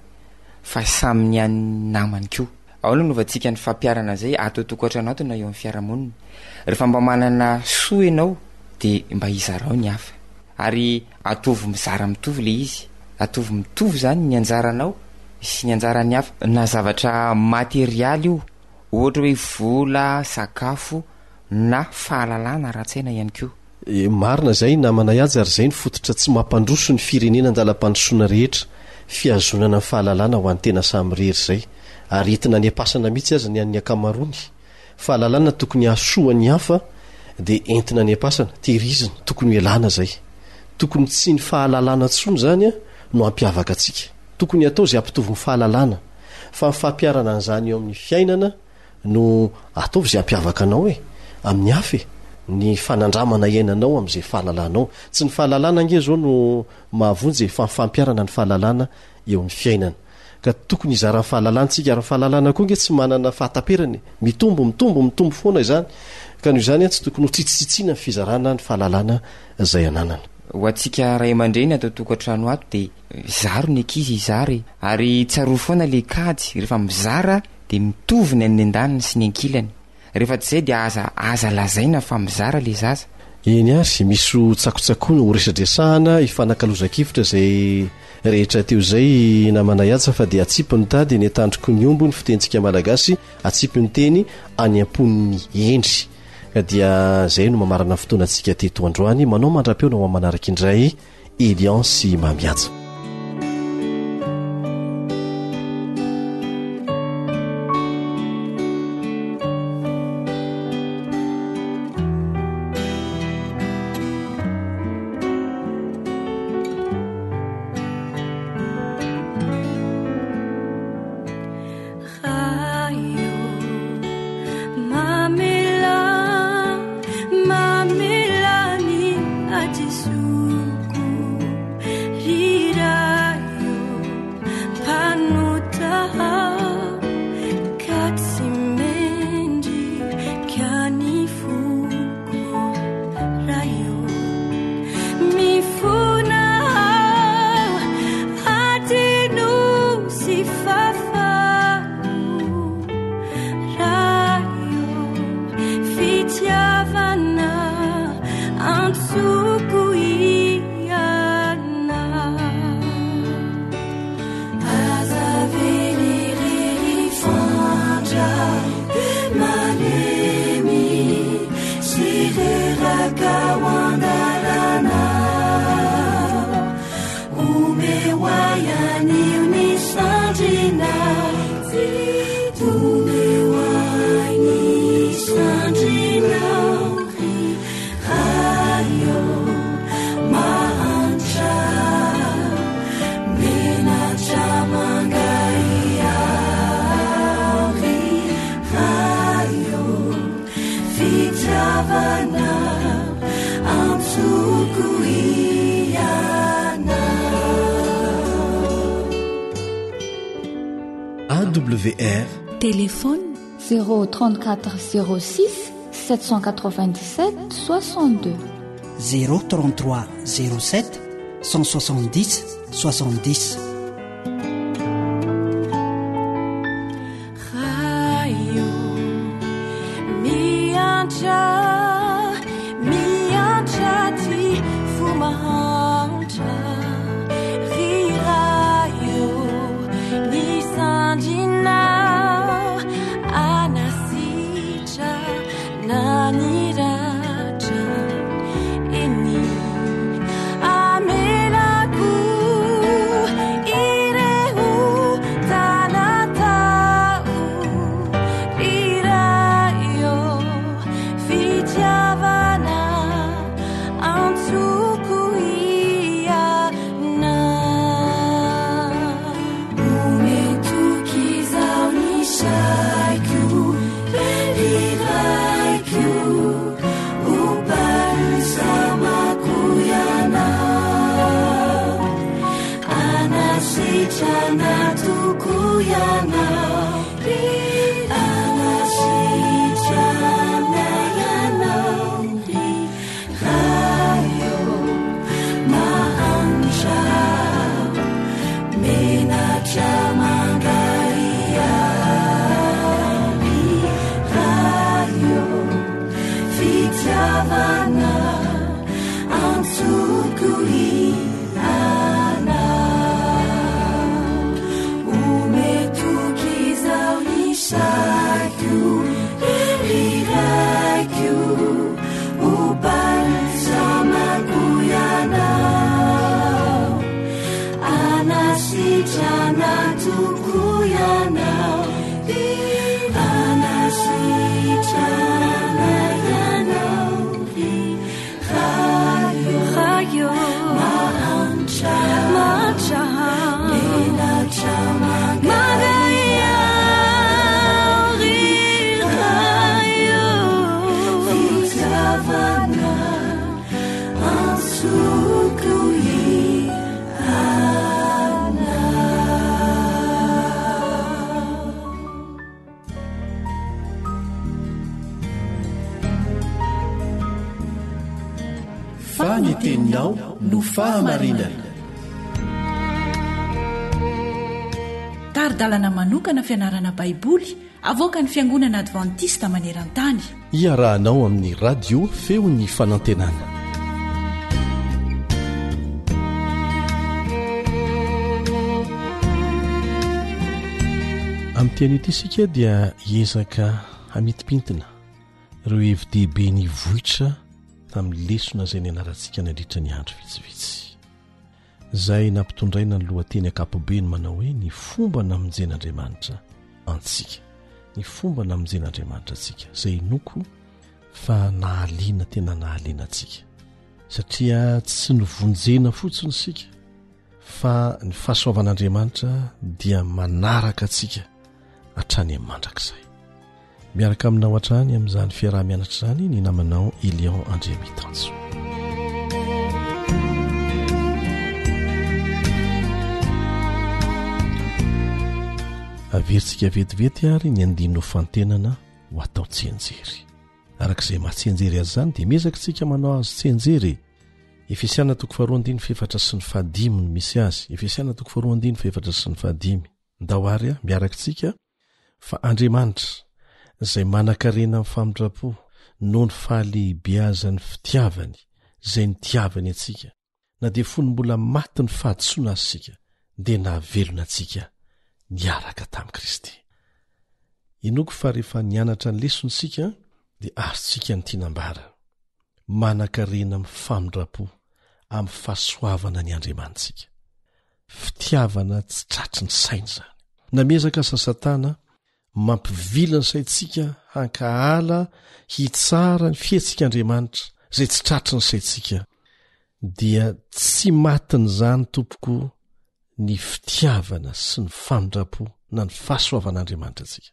fa samy ny an'ny namany koa. Ao no anovantsika ny fampiharana izay ato an-tokantrano ato na eo amin'ny fiarahamonina. Rehefa mba manana soa ianao dia mba izarao ny hafa. Ary ataovy mizara mitovy ilay izy. Ataovy mitovy izany ny anjaranao sy ny anjaran'ny hafa. Na zavatra materialy io, ohatra hoe vola, sakafo, na fahalalana ara-tsaina ihany koa. Marina izay namana Ihaja ary izay no fototra tsy mampandroso ny firenena andalam-pandrosoana rehetra, fihazonana ny fahalalana ho an'ny tena samirery izay. Ary entina any am-pasana mihitsy aza ny an'ny ankamaroany. Fahalalana tokony hahasoa ny hafa dia entina any am-pasana, tehirizina, tokony ho ialana izay. Tokony tsy ny fahalalana intsony izany no hampiavaka antsika. Tokony hatao izay hampitovy ny fahalalana, fa ny fampiharana an'izany eo amin'ny fiainana no ataovy izay hampiavaka anao e! Amin'ny hafa e! Ny fanandramana iainanao amin'izay fahalalanao. Tsy ny fahalalana ange izao no mahavonjy e, fa ny fampiharana ny fahalalana eo amin'ny fiainana. Ka tokony hizara ny fahalalana isika, ary ny fahalalana koa ange tsy manana fahataperana e! Mitombo, mitombo, mitombo foana izany. Ka noho izany tsy tokony ho tsitsitsitsiana ny fizarana ny fahalalana izay ananana. Ho antsika ray aman-dreny ato an-tokantrano ato dia zaro ny ankizy hizara e! Ary tsarovy foana le kajy, rehefa mizara dia mitovy ny an'ny andaniny sy ny ankilany. Rehefa tsy izay dia aza aza lazaina fa mizara le zaza. Eny ary, misy ho tsakotsakoina, ho resadresahana, hifanakalozan-kevitra izay rehetra teo izay namana Ihaja fa dia atsipy ny tady eny an-tandroky ny omby hoy ny fitenintsika malagasy, atsipy ny teny any am-pon'ny hendry. Ka dia izay no mamarana ny fotoanantsika teto androany. Manao mandra-peo na ho amin'ny manaraka indray. Elian sy Mamihaja. fitiavana antsoko ianao. AWR Téléphone 034 06 797 62. 033 07 170 70. Ray ô, miantra, miantra ty fo mahantra. Ry Ray ô, ny sandrinao anasitra na ny ratra. Eny, amelako ireo tanatao. Ry Ray ô, fitiavana antsoko ianao. Omeo toky izaho ny saiko, ry Raiko, ho balsamako ianao. Anasitrana tokoa ianao, ry anasitrana ianao, ry Ray ô, mahantra, menatra mangarihary, Ray ô, fitiavana antsoko ianao. Omeo toky izaho ny saiko, ry Raiko, ho balsamako ianao. Anasitrana tokoa ianao, anasitrana ianao, ry Ray ô, mahantra, menatra mangarihary, Ray ô, fitiavana antsoko ianao. Fa ny teninao no fahamarinana. Tari-dalana manokana fianarana Baiboly avoakan'ny Fiangonana Advantista maneran-tany. Iarahanao amin'ny Radio Feon'ny Fanantenana. Amin'ity anio ity isika dia hiezaka hamintimpintina ireo hevi-dehibe nivoitra tamin'ny lesona izay nianarantsika nandritra ny andro vitsivitsy. Izay nampitondraina ny lohateny ankapobeny manao hoe ny fomba namonjen'Andriamanitra antsika. Ny fomba namonjen'Andriamanitra antsika, izay inoako fa nahaliana tena nahaliana antsika. Satria tsy novonjena fotsiny isika fa ny fahasoavan'Andriamanitra dia manaraka antsika hatrany amin'ny mandrakizay. Miaraka aminao hatrany amin'izany fiaraha-mianatra izany ny namanao Elion Andriamitanjo. Averintsika vetivety ary ny andininy ho fantenana ho atao tsianjery. Araka izay maha tsianjery azy izany dia miezaka isika manao azy tsianjery e. Efesiana toko faharoa andininy fahefatra sy ny fahadimy no misy azy. Efesiana toko faharoa andininy fahefatra sy ny fahadimy. Ndao ary miaraka isika Fa Andriamanitra, izay manankarena amin'ny famindram-po, noho ny fahalehibeazan'ny fitiavany izay nitiavany antsika, na dia fony mbola maty ny fahadisoana aza isika, dia nahavelona antsika niaraka tamin'i Kristy. Inoako fa rehefa nianatra ny lesona isika, dia azontsika ny tiana ambara. Manankarena amin'ny famindram-po, amin'ny fahasoavana ny Andriamanitsika. Fitiavana tsy tratry ny saina izany. Na miezaka aza Satana mampivily ny saintsika hankahala hitsara ny fihetsik'Andriamanitra izay tsy tratry ny saintsika, dia tsy matin'izany tompoko ny fitiavana sy ny famindram-po na ny fahasoavan'Andriamanitra antsika.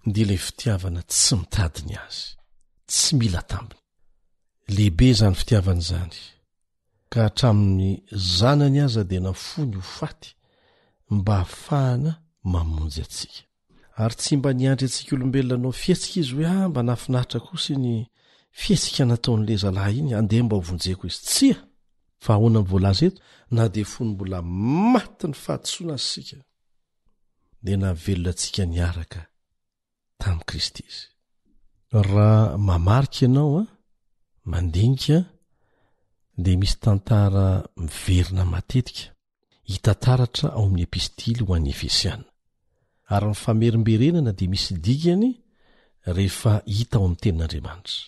Dia ilay fitiavana tsy mitady ny azy, tsy mila tambiny. Lehibe izany fitiavana izany, ka hatramin'ny Zanany aza dia nafoiny ho faty mba hahafahana mamonjy antsika. Ary tsy mba niandry antsika olombelona hanao fihetsika izy hoe ah mba nahafinaritra kosa iny fihetsika nataon'ilay zalahy iny, andeha mba hovonjeko izy. Tsia! Fa ahoana ny voalaza eto? Na dia fony mbola maty ny fahadisoana aza isika, dia nahavelona antsika niaraka tamin'i Kristy izy. Raha mamarika ianao an, mandinika, dia misy tantara miverina matetika hita taratra ao amin'ny epistily ho an'ny Efesiana. Ary ny famerimberenana dia misy dikany rehefa hita ao amin'ny Tenin'Andriamanitra.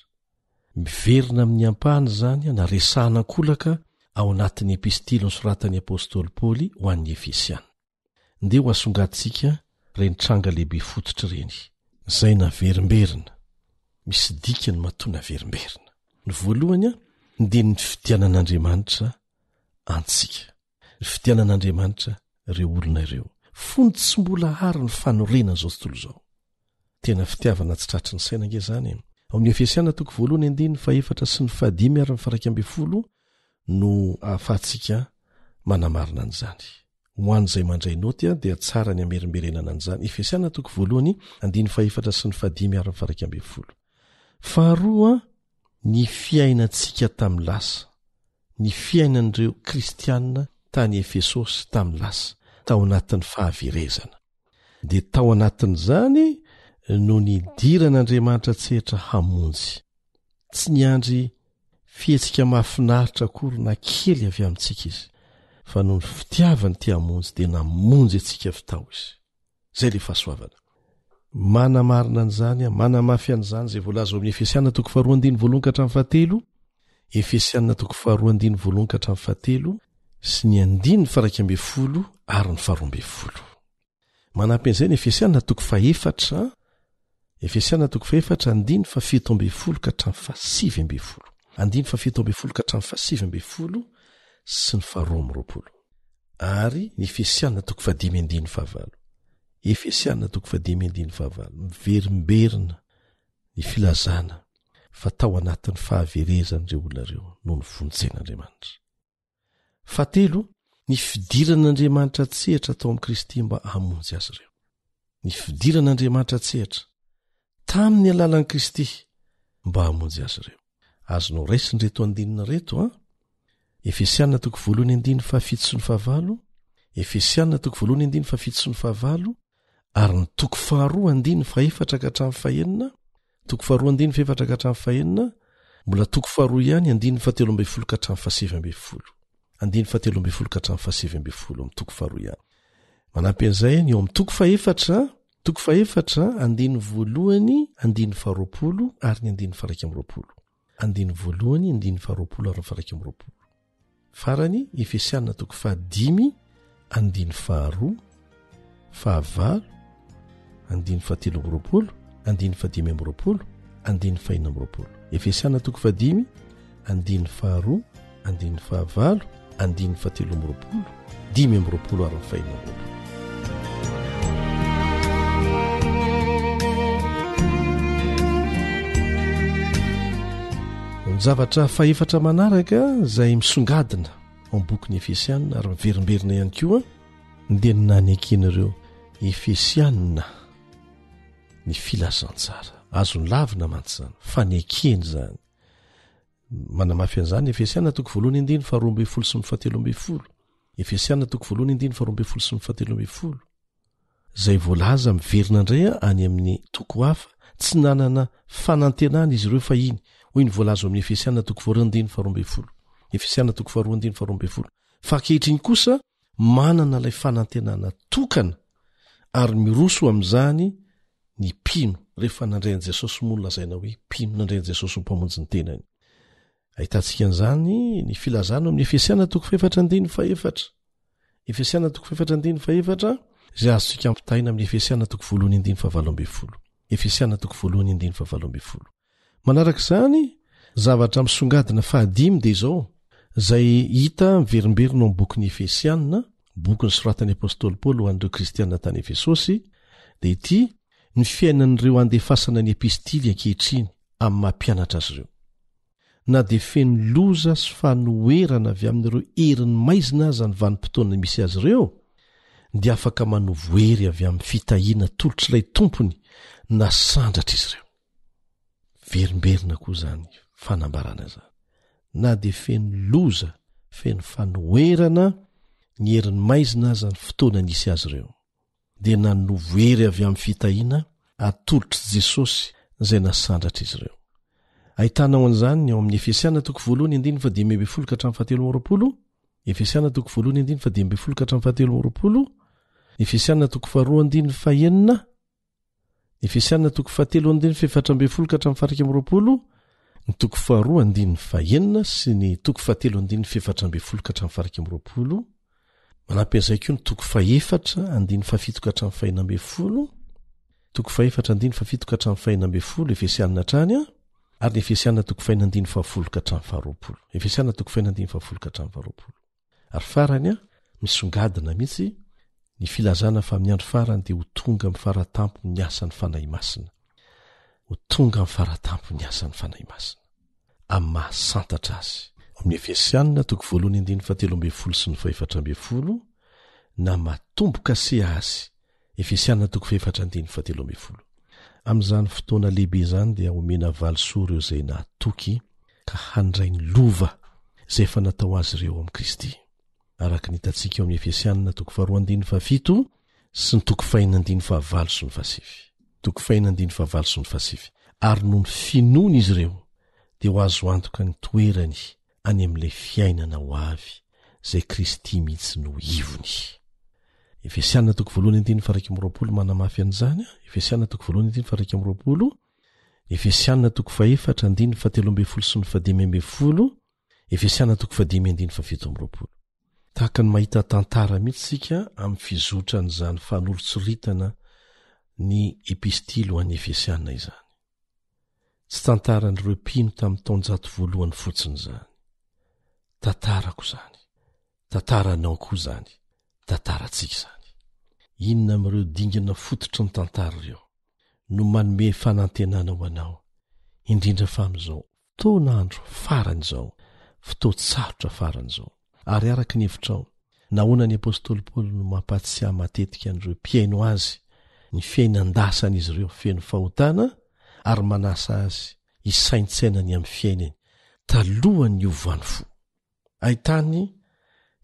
Miverina amin'ny ampahany izany na resahana an-kolaka ao anatin'ny epistily nosoratan'ny apostoly Paoly ho an'ny Efesiana. Ndeha ho asongadintsika ireny tranga lehibe fototra ireny, izay naverimberina. Misy dikany matoa naverimberina. Ny voalohany dia ny fidianan'Andriamanitra antsika. Ny fidianan'Andriamanitra ireo olona ireo, fony tsy mbola àry ny fanorenana izao tontolo izao. Tena fitiavana tsy tratry ny saina ange izany e! Ao amin'ny Efesiana toko voalohany andininy fahefatra sy ny fahadimy ary ny faharaika ambin'ny folo no ahafahantsika manamarina an'izany. Ho an'izay mandray naoty dia tsara ny hamerimberenana an'izany. Efesiana toko voalohany andininy fahefatra sy ny fahadimy ary ny faharaika ambin'ny folo. Faharoa, ny fiainantsika tamin'ny lasa, ny fiainan'ireo Kristiana tany Efesosy tamin'ny lasa, tao anatin'ny fahaverezana. Dia tao anatin'izany no nidiran'Andriamanitra an-tsehatra hamonjy. Tsy niandry fihetsika mahafinaritra akory na kely avy amintsika izy, fa noho ny fitiavany te hamonjy dia namonjy antsika avy tao izy. Izay ilay fahasoavana. Manamarina an'izany, manamafy an'izany izay voalaza ao amin'ny Efesiana toko faharoa andininy voalohany ka hatramin'ny fahatelo, Efesiana toko faharoa andininy voalohany ka hatramin'ny fahatelo, sy ny andininy faha-11 ary ny faha-12. Manampy an'izay ny Efesiana toko fahefatra, Efesiana toko fahefatra andininy faha-17 ka hatramin'ny faha-19. Andininy faha-17 ka hatramin'ny faha-19 sy ny faha-22. Ary ny Efesiana toko fahadimy andininy fahavalo. Efesiana toko fahadimy andininy fahavalo. Miverimberina ny filazana fa tao anatin'ny fahaverezan'ireo olona ireo no nivonjen'Andriamanitra. Fahatelo, ny fidiran'Andriamanitra an-tsehatra tao amin'i Kristy mba hamonjy azy ireo. Ny fidiran'Andriamanitra an-tsehatra tamin'ny alalan'i Kristy mba hamonjy azy ireo. Azonao raisina ireto andininy ireto an. Efesiana toko voalohany andininy fahafito sy ny fahavalo, Efesiana toko voalohany andininy fahafito sy ny fahavalo, ary ny toko faharoa andininy fahefatra ka hatramin'ny fahenina, toko faharoa andininy fahefatra ka hatramin'ny fahenina, mbola toko faharoa ihany andininy fahatelo ambin'ny folo ka hatramin'ny fahasivy ambin'ny folo. Andininy fahatelo ambin'ny folo ka hatramin'ny fahasivy ambin'ny folo amin'ny toko faharoa ihany. Manampy an'izay ny eo amin'ny toko fahefatra, toko fahefatra andininy voalohany, andininy faharoapolo ary ny andininy faha-iraika amby roapolo. Andininy voalohany, andininy faharoapolo ary ny faha-iraika amby roapolo. Farany, Efesiana toko fahadimy, andininy faharoa, fahavalo, andininy fahatelo amby roapolo, andininy fahadimy amby roapolo, andininy fahenina amby roapolo. Efesiana toko fahadimy, andininy faharoa, andininy fahavalo, andininy fahatelo amby roapolo, 25 ary ny fahenina amby roapolo. Ny zavatra fahefatra manaraka izay misongadina ao amin'ny bokin'ny Efesiana ary miverimberina ihany koa dia ny naneken'ireo Efesiana ny filazantsara. Azony lavina mantsy izany, fanekena izany. Manamafy an'izany Efesiana toko voalohany andininy faharoa ambin'ny folo sy ny fahatelo ambin'ny folo. Efesiana toko voalohany andininy faharoa ambin'ny folo sy ny fahatelo ambin'ny folo. Izay voalaza miverina indray any amin'ny toko hafa, tsy nanana fanantenana izy ireo fahiny, hoy ny voalaza ao amin'ny Efesiana toko voalohany andininy faharoa ambin'ny folo. Efesiana toko faharoa andininy faharoa ambin'ny folo. Fa ankehitriny kosa manana ilay fanantenana tokana ary miroso amin'izany ny mpino rehefa nandray an'i Jesosy moa no lazaina hoe mpino nandray an'i Jesosy ho mpamonjy ny tenany. Ahitantsika an'izany ny filazana amin'ny Efesiana toko fahefatra andininy fahefatra. Efesiana toko fahefatra andininy fahefatra izay azontsika ampitahaina amin'ny Efesiana toko voalohany andininy fahavalo ambin'ny folo. Efesiana toko voalohany andininy fahavalo ambin'ny folo. Manaraka izany, zavatra misongadina fahadimy dia izao, izay hita miverimberina ao amin'ny bokin'ny Efesiana, boky nosoratan'ny apostoly Paoly ho an'ireo kristiana tany Efesosy, dia ity, ny fiainan'ireo andefasana ny epistily ankehitriny amin'ny maha mpianatra azy ireo. Na dia feno loza sy fanoherana avy amin'ireo herin'ny maizina aza ny vanim-potoana misy azy ireo, dia afaka manovo hery avy amin'ny fitahiana atolotr'ilay Tompony nasandratra izy ireo. Miverimberina koa izany fanambarana izany. Na dia feno loza, feno fanoherana ny herin'ny maizina aza ny fotoana nisy azy ireo, dia nanovo hery avy amin'ny fitahiana atolotr'i Jesosy izay nasandratra izy ireo. Ahitanao an'izany ao amin'ny Efesiana toko voalohany andininy faha-15 ka hatramin'ny fahatelo Efesiana toko voalohany andininy faha-15 ka hatramin'ny fahatelo Efesiana toko faharoa andininy fahenina Efesiana toko fahatelo andininy fahefatra ambin'ny folo ka hatramin'ny faha-iraika amby 20, ny toko faharoa andininy fahenina sy ny toko fahatelo andininy fahefatra ambin'ny folo ka hatramin'ny faha-iraika amby 20, manampy an'izay koa ny toko fahefatra andininy fahafito ka hatramin'ny fahenina ambin'ny folo, toko fahefatra andininy fahafito ka hatramin'ny fahenina ambin'ny folo, Efesiana hatrany an, ary ny Efesiana toko fahenina andininy fahafolo ka hatramin'ny faharoapolo. Efesiana toko fahenina andininy fahafolo ka hatramin'ny faharoapolo. Ary farany, misongadina mihitsy ny filazana fa amin'ny andro farany dia ho tonga amin'ny faratampony ny asan'ny Fanahy Masina. Ho tonga amin'ny faratampony ny asan'ny Fanahy Masina. Amin'ny maha santatra azy. Amin'ny Efesianina toko voalohany andininy fahatelo ambin'ny folo sy ny fahefatra ambin'ny folo, na maha-tombo-kase azy. Efesianina toko fahefatra andininy fahatelo ambin'ny folo. Amin'izany fotoana lehibe izany dia homena valisoa ireo izay nahatoky ka handray ny lova izay efa natao azy ireo ao amin'i Kristy, araka ny hitantsika ao amin'ny Efesianina toko faharoa andininy fahafito sy ny toko fahenina andininy fahavalo sy ny fahasivy. Toko fahenina andininy fahavalo sy ny fahasivy. Ary noho ny finoana izy ireo dia ho azo antoka ny toerany any amin'ilay fiainana ho avy izay Kristy mihitsy no ivony. Efesiana toko voalohany andininy faha-21 manamafy an'izany, Efesiana toko voalohany andininy faha-21, Efesiana toko fahefatra andininy fahatelo ambin'ny folo sy ny fahadimy ambin'ny folo, Efesiana toko fahadimy andininy fahafito amby 20. Tahaka ny mahita tantara mihitsy isika amin'ny fizotran'izany fanoritsoritana ny epistily ho an'ny Efesiana izany. Tsy tantaran'ireo mpino tamin'ny taonjato voalohany fotsiny izany. Tantarako izany. Tantaranao koa izany. Tantarantsika izany. Inona amin'ireo dingana fototry ny tantara ireo no manome fanantenana ho anao, indrindra fa amin'izao fotoan'andro farany izao, fotoan-tsarotra farany izao? Ary araka ny hevitrao, nahoana ny apostoly Paoly no mampahatsiahy matetika an'ireo mpihaino azy ny fiainan-dasan'izy ireo feno fahotana ary manasa azy hisaintsaina ny amin'ny fiainany talohan'ny niovany fo? Ahitany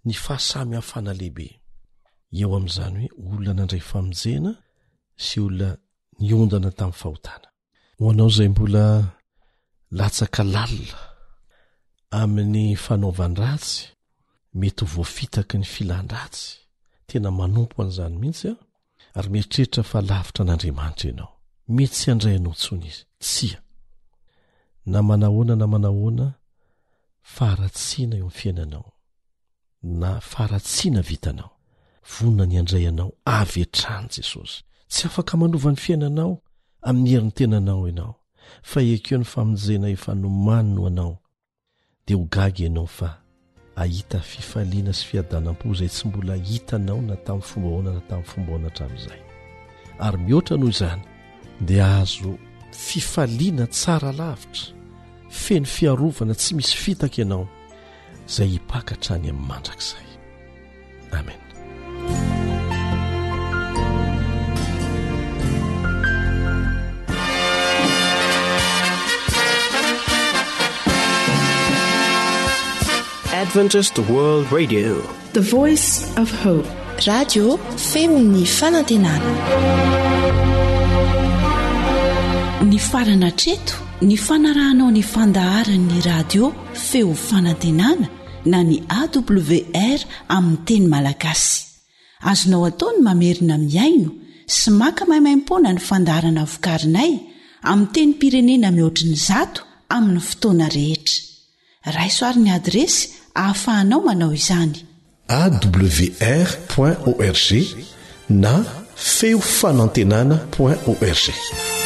ny fahasamihafana lehibe eo amin'izany hoe olona nandray famonjena sy olona niondana tamin'ny fahotana. Ho anao izay mbola latsaka lalina amin'ny fanaovan-dratsy, mety ho voafitaky ny filan-dratsy, tena manompo an'izany mihitsy aho, ary mieritreritra fa lavitra an'Andriamanitra ianao. Mety tsy handray anao intsony izy. Tsia. Na manahoana na manahoana faharatsiana eo amin'ny fiainanao, na faharatsiana vitanao, vonona ny handray anao avy hatrany Jesosy. Tsy afaka manova ny fiainanao amin'ny herin'ny tenanao ianao, fa ekeo ny famonjena efa nomaniny ho anao, dia ho gaga ianao fa hahita fifaliana sy fiadanam-po izay tsy mbola hitanao na tamin'ny fomba ahoana na tamin'ny fomba ahoana hatramin'izay. Ary mihoatra noho izany, dia hahazo fifaliana tsara lavitra, feno fiarovana tsy misy fitaka ianao, izay hipaka hatrany amin'ny mandrakizay. Amen. Adventist World Radio. The Voice of Hope. Radio Feon'ny Fanantenana. Nifarana hatreto ny fanarahanao ny fandaharan'ny radio Feo Fanantenana na ny AWR amin'ny teny malagasy. Azonao atao ny mamerina mihaino sy maka maimaimpoana ny fandaharana vokarinay amin'ny tenim-pirenena mihoatry ny zato amin'ny fotoana rehetra. Raiso ary ny adiresy ahafahanao manao izany. Awr point org na feo fanantenana point org.